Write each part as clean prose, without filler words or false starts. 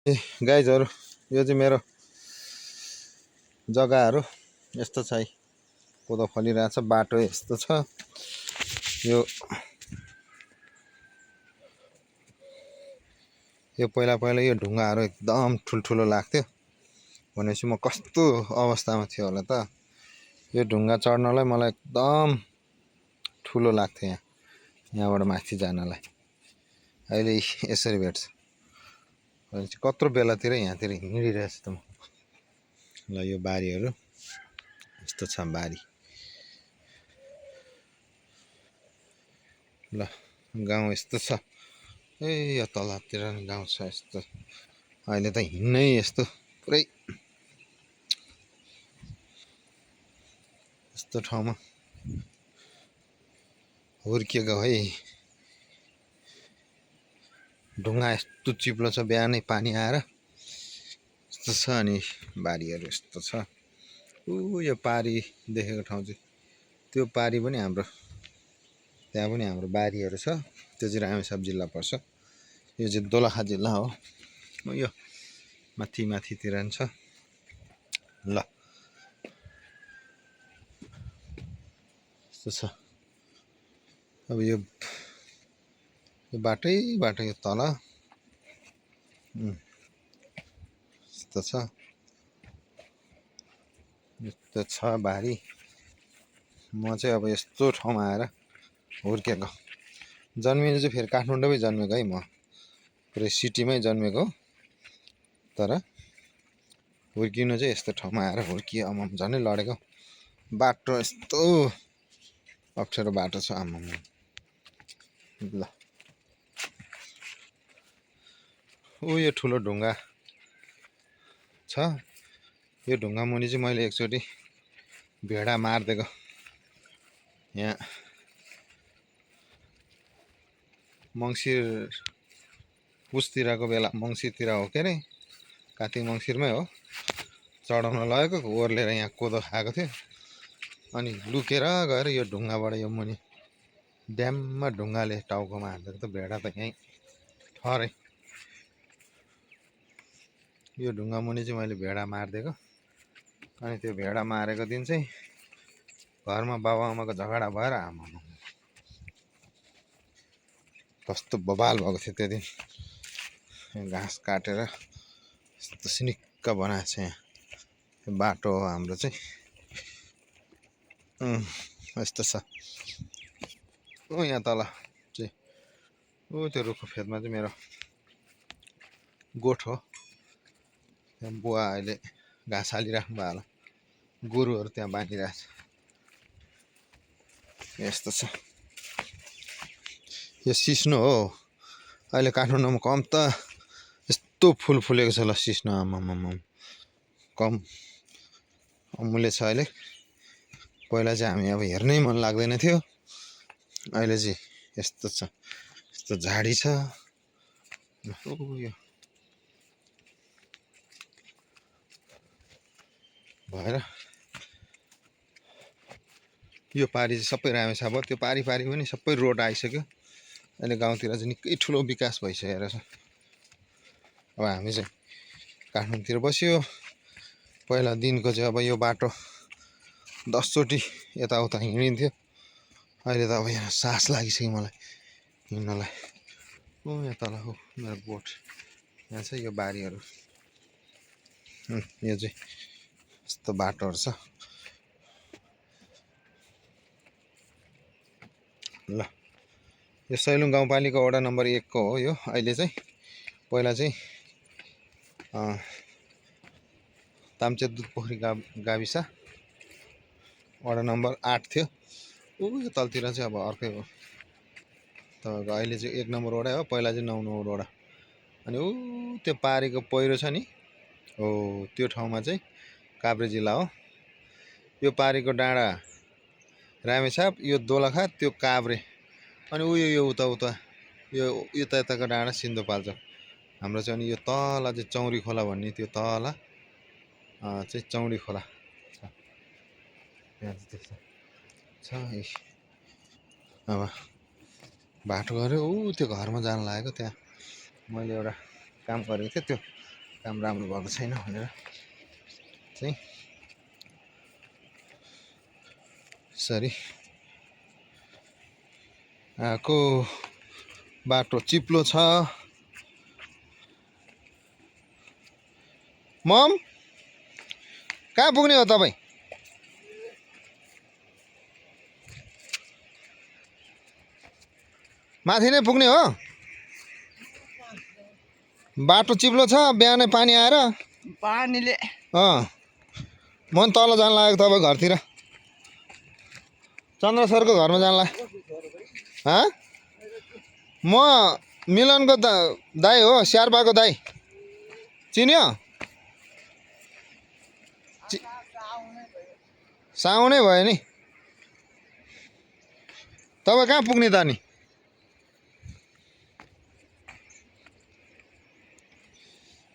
गाइजहरु यो चाहिँ मेरो जग्गाहरु यस्तो छ है। कोदो फलिरहेछ, बाटो यस्तो छ। यो यो पहिला पहिला यो ढुङ्गाहरु एकदम ठुलठुलो लाग्थ्यो। भनेपछि म कस्तो अवस्थामा थियो होला त। यो ढुङ्गा चढ्नलाई मलाई एकदम ठुलो लाग्थ्यो यहाँबाट माथि जानलाई। अहिले यसरी भेट्छ। भनेपछि कत्रो बेलातिर यहाँतिर हिँडिरहेछ त म। ल यो बारीहरु यस्तो छ बारी। ल गाउँ यस्तो छ। यो तलतिर गाउँ छ यस्तो। अहिले त हिँड्नै यस्तो पुरै यस्तो ठाउँमा हुर्किएको है। ढुङ्गा यस्तो चिप्लो छ, बिहानै पानी आएर यस्तो छ। अनि बारीहरु यस्तो छ। यो पारी देखेको ठाउँ चाहिँ त्यो पारी पनि हाम्रो, त्यहाँ पनि हाम्रो बारीहरु छ। त्यो चाहिँ रामेछाप जिल्ला पर्छ। यो चाहिँ दोलखा जिल्ला हो। यो माथि माथितिर नि छ। ल यस्तो छ। अब यो बाटै बाटो यो तल यस्तो छ। यस्तो छ बारी। म चाहिँ अब यस्तो ठाउँमा आएर हुर्केको। जन्मिनु चाहिँ फेरि काठमाडौँमै जन्मेको है। म पुरै सिटीमै जन्मेको, तर हुर्किनु चाहिँ यस्तो ठाउँमा आएर हुर्कियो। आमाम झनै लडेको। बाटो यस्तो अप्ठ्यारो बाटो छ आमाम। ल यो ठुलो ढुङ्गा छ। यो ढुङ्गा मुनि चाहिँ मैले एकचोटि भेडा मार्देको। यहाँ मङ्सिर पुसतिरको बेला, मङ्सिरतिर हो के अरे, कार्तिक मङ्सिरमै हो। चढाउन लगेको, ओर्लेर यहाँ कोदो खाएको थियो। अनि लुकेर गएर यो ढुङ्गाबाट यो मुनि ड्याममा ढुङ्गाले टाउकोमा हान्देको त भेडा त यहीँ ठहरै। यो ढुङ्गा मुनि चाहिँ मैले भेडा मार्देको। अनि त्यो भेडा मारेको दिन चाहिँ घरमा बाबुआमाको झगडा भएर आमा कस्तो बबाल भएको थियो त्यो दिन। घाँस काटेर यस्तो सिनिक्क बनाएको छ। यहाँ बाटो हो हाम्रो चाहिँ यस्तो छ। यहाँ तल चाहिँ त्यो रुखको फेदमा चाहिँ मेरो गोठ हो। त्यहाँ बुवा अहिले घाँस हालिराख्नु भयो होला। गोरुहरू त्यहाँ बाँधिरहेछ। यस्तो छ। यो सिस्नो हो। अहिले काठमाडौँमा कम त यस्तो फुल फुलेको छ। ल सिस्नो आमाम कम अमूल्य छ अहिले। पहिला चाहिँ हामी अब हेर्नै मन लाग्दैन थियो। अहिले चाहिँ यस्तो छ। यस्तो झाडी छ। यो भएर यो पारी चाहिँ सबै रामेछाप हो। त्यो पारी पारी पनि सबै रोड आइसक्यो। अहिले गाउँतिर चाहिँ निकै ठुलो विकास भइसकेको छ। अब हामी चाहिँ काठमाडौँतिर बस्यो। पहिला दिनको चाहिँ अब यो बाटो 10 चोटि यताउता हिँडिन्थ्यो। अहिले त अब यहाँ सास लागिसक्यो मलाई हिँड्नलाई। यहाँ तल हो मेरो गोठ। यहाँ चाहिँ यो बारीहरू। यो चाहिँ यस्तो बाटोहरू छ। ल यो सैलुङ गाउँपालिका वडा नम्बर 1 को हो यो। अहिले चाहिँ पहिला चाहिँ तामचेत दुधपोखरी गाविस वडा नम्बर 8 थियो। यो तलतिर चाहिँ अब अर्कै हो। तपाईँको अहिले चाहिँ 1 नम्बर वडा हो। पहिला चाहिँ 9 नम्बर वडा। अनि त्यो पारेको पहिरो छ नि, हो त्यो ठाउँमा चाहिँ काभ्रे जिल्ला हो। यो पारेको डाँडा रामेछाप, यो दोलखा, त्यो काभ्रे। अनि यो उता उता यो यता यताको डाँडा सिन्धुपाल्चोक हाम्रो चाहिँ। अनि यो तल चाहिँ चौरी खोला भन्ने, त्यो तल चाहिँ चौडी खोला छ। यहाँ चाहिँ त्यस्तो छ। अब बाटो गऱ्यो। त्यो घरमा जान लागेको। त्यहाँ मैले एउटा काम गरेको थिएँ। त्यो काम राम्रो भएको छैन भनेर चाहिँ यसरी आएको। बाटो चिप्लो छ। मम कहाँ पुग्ने हो तपाईँ? माथि नै पुग्ने हो? बाटो चिप्लो छ, बिहानै पानी आएर पानीले म पनि तल जान लागेको तपाईँ घरतिर, चन्द्र सरको घरमा जान लाग्यो। म मिलनको दाइ हो, स्यार्पाको दाइ, चिन्यो? साउनै भयो नि। तपाईँ कहाँ पुग्ने त अनि?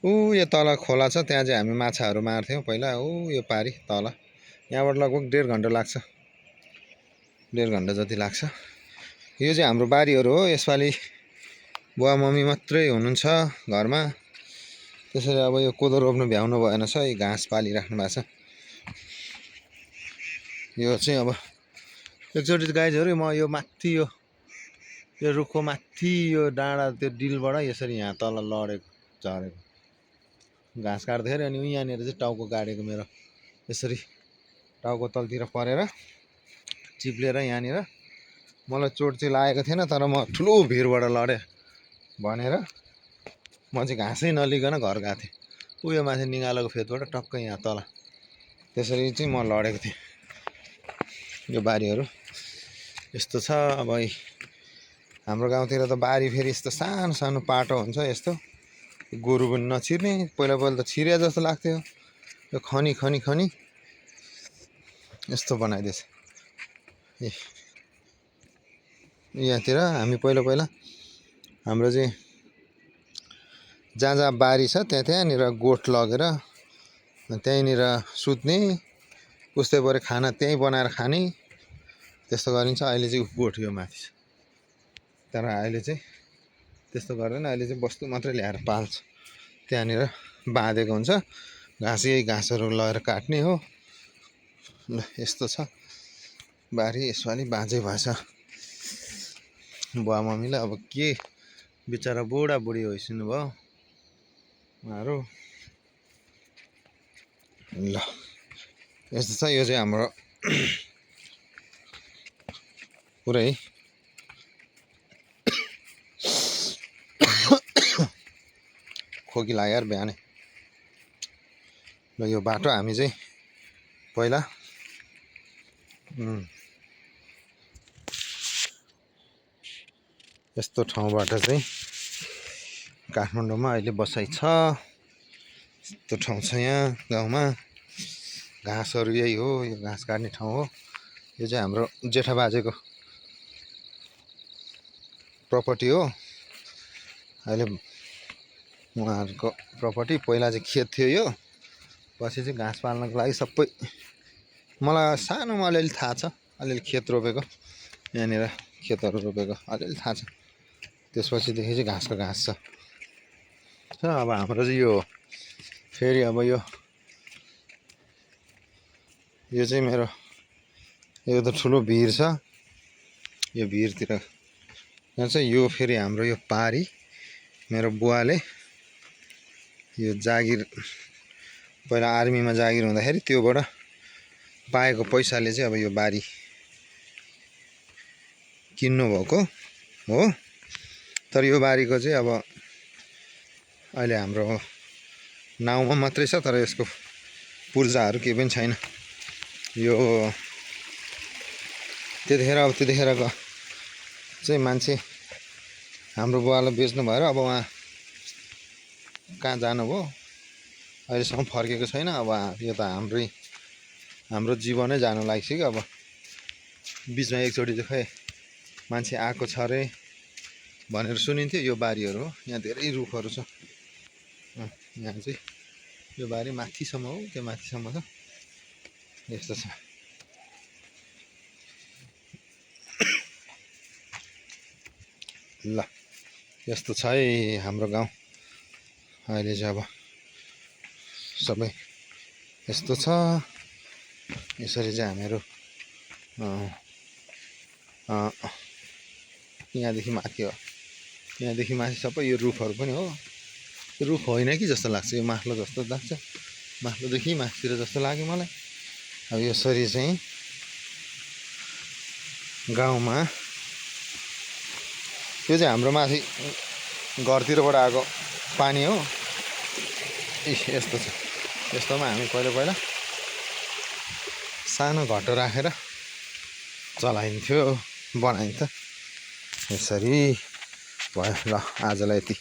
यो तल खोला छ, त्यहाँ चाहिँ हामी माछाहरू मार्थ्यौँ पहिला। यो पारी तल, यहाँबाट लगभग 1.5 घन्टा लाग्छ, 1.5 घन्टा जति लाग्छ। यो चाहिँ हाम्रो बारीहरू हो। यसपालि बुवा मम्मी मात्रै हुनुहुन्छ घरमा, त्यसैले अब यो कोदो रोप्नु भ्याउनु भएन छ। यो घाँस पालिराख्नु भएको छ। यो चाहिँ अब एकचोटि गाइजहरू म यो माथि यो रुखको माथि यो डाँडा त्यो डिलबाट यसरी यहाँ तल लडेको झरेको घाँस काट्दाखेरि, अनि यहाँनिर चाहिँ टाउको गाडेको मेरो, यसरी टाउको तलतिर परेर चिप्लेर यहाँनिर मलाई चोट चाहिँ लागेको थिएन, तर म ठुलो भिरबाट लडेँ भनेर म चाहिँ घाँसै नलिकन घर गएको थिएँ। उयो माथि निगालोको फेदबाट टक्कै यहाँ तल, त्यसरी चाहिँ म लडेको थिएँ। यो बारीहरू यस्तो छ। अब हाम्रो गाउँतिर त बारी फेरि यस्तो सानो सानो पाटो हुन्छ, यस्तो गोरु पनि नछिर्ने। पहिला पहिला त छिरे जस्तो लाग्थ्यो, यो खनी खनी खनी यस्तो बनाइदिएछ। यहाँतिर हामी पहिला पहिला हाम्रो चाहिँ जहाँ जहाँ बारी छ त्यहाँनिर गोठ लगेर त्यहीँनिर सुत्ने, उस्तै पऱ्यो खाना त्यहीँ बनाएर खाने, त्यस्तो गरिन्छ। अहिले चाहिँ गोठ यो माथि छ, तर अहिले चाहिँ त्यस्तो गर्दैन। अहिले चाहिँ बस्तु मात्रै ल्याएर पाल्छ, त्यहाँनिर बाँधेको हुन्छ घाँस। यही घाँसहरू लगेर काट्ने हो। ल यस्तो छ बारी। यसपालि बाँझै भएछ। बुवा मम्मीलाई अब के बिचरा बुढाबुढी भइसक्नु भयो उहाँहरू। ल यस्तो छ। यो चाहिँ हाम्रो पुरै खोकी लाग्यो यार बिहानै। ल यो बाटो हामी चाहिँ पहिला यस्तो ठाउँबाट चाहिँ काठमाडौँमा अहिले बसाइ छ। यस्तो ठाउँ छ यहाँ गाउँमा। घाँसहरू यही हो, यो घाँस काट्ने ठाउँ हो। यो चाहिँ हाम्रो जेठा बाजेको प्रपर्टी हो। अहिले उहाँहरूको प्रपर्टी, पहिला चाहिँ खेत थियो यो, पछि चाहिँ घाँस पाल्नको लागि सबै मलाई सानोमा अलिअलि थाहा छ। अलिअलि खेत रोपेको, यहाँनिर खेतहरू रोपेको अलिअलि थाहा छ। त्यसपछिदेखि चाहिँ घाँसको घाँस छ। अब हाम्रो चाहिँ यो फेरि अब यो चाहिँ मेरो यो त ठुलो भिर छ। यो भिरतिर यहाँ चाहिँ यो फेरि हाम्रो यो पारी मेरो बुवाले यो जागिर पहिला आर्मीमा जागिर हुँदाखेरि त्योबाट पाएको पैसाले चाहिँ अब यो बारी किन्नु भएको हो। तर यो बारीको चाहिँ अब अहिले हाम्रो नाउँमा मात्रै छ, तर यसको पूर्जाहरू केही पनि छैन। यो त्यतिखेरको चाहिँ मान्छे हाम्रो बुवालाई बेच्नु भएर अब उहाँ कहाँ जानुभयो, अहिलेसम्म फर्केको छैन। अब यो त हाम्रो जीवनै जानु लागिसक्यो। अब बिचमा एकचोटि चाहिँ खै मान्छे आएको छ अरे भनेर सुनिन्थ्यो। यो बारीहरू हो, यहाँ धेरै रुखहरू छ। यहाँ चाहिँ यो बारी माथिसम्म हो, त्यो माथिसम्म छ। यस्तो छ। ल यस्तो छ है हाम्रो गाउँ अहिले चाहिँ। अब सबै यस्तो छ। यसरी चाहिँ हामीहरू यहाँदेखि माथि हो, यहाँदेखि माथि सबै यो रुखहरू पनि हो। रुख होइन कि जस्तो लाग्छ, यो माथिल्लो जस्तो लाग्छ, माथिल्लोदेखि माथितिर जस्तो लाग्यो मलाई। अब यसरी चाहिँ गाउँमा, यो चाहिँ हाम्रो माथि घरतिरबाट आएको पानी हो। यस्तो छ, यस्तोमा हामी पहिला सानो घटो राखेर चलाइन्थ्यो, बनाइन्थ्यो। यसरी भयो। ल आजलाई यति।